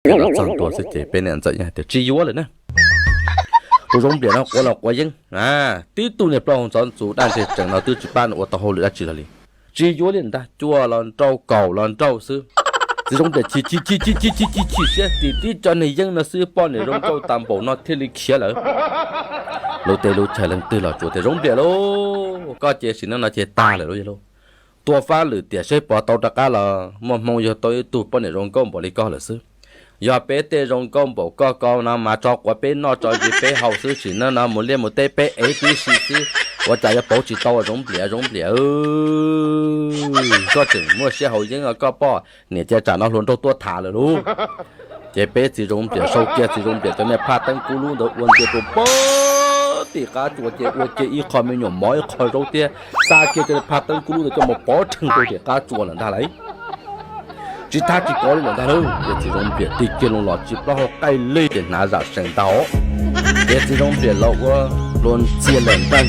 Txog ntua xwb ces peb niam ntxawm yeej hais tias tsis yuav lawm na. Tus Zoov Npliam no quav los quav yeeb, tib tug niag plaub hau ntxhov ntxus daj ntseg tsees no twb tsis pab nws ua tau hauj lwm dab tsi los li. Tsis yuav li ntag, cuaj los nrauj, kaum los nrauj xwb. Txiv Zoov Npliam chim chim chim chim chim chim chim siab, tim tib co niag yeeb no xwb poj niam zoo nkauj tas npaum no thiaj li khiav lawm. Lub teb lub chaw leej twg los tsuas tias Zoov Npliam lauj, koj ces sim neej no ces tag lawm lauj yog lauj. Tua fab lwm tiam seb puas tau rov qab los muaj hmoo yug tau ib tug poj niam zoo nkauj npaum li koj lawm xwb. Yog peb tej zoo nkauj npaum koj ko no mas tso quav peb noj tso ntsis peb haus xwb, sim neej no mus liaj mus teb peb ev tib si xwb, ua cas yuav pauv tsis tau Zoov Npliam, Zoov Npliam. Koj tseem muaj siab haus yeeb, koj poj niam cia tsam no hluas nraug tuaj tham lawm lauj. Ces peb txiv Zoov Npliam sau kiag txiv Zoov Npliam cov niag phaj teeb kub lub ntawd ua ntsia rau pem tim qab tsua ces ua kiag ib qho me nyuam mov ib qho zaub thiab xa kiag cov niag phaj teeb kub lub ntawd coj mus pov rhees rau tim qab tsua lawm ntag lauj. Tsis thab tsis kov li lawm ntag lauj. Ces txiv Zoov Npliam tig kiag loo los tsis plaub hau qaij li ces hnav zam sees ntag os. Ces txiv Zoov Npliam los ua hluas ntxhias lawm ntag.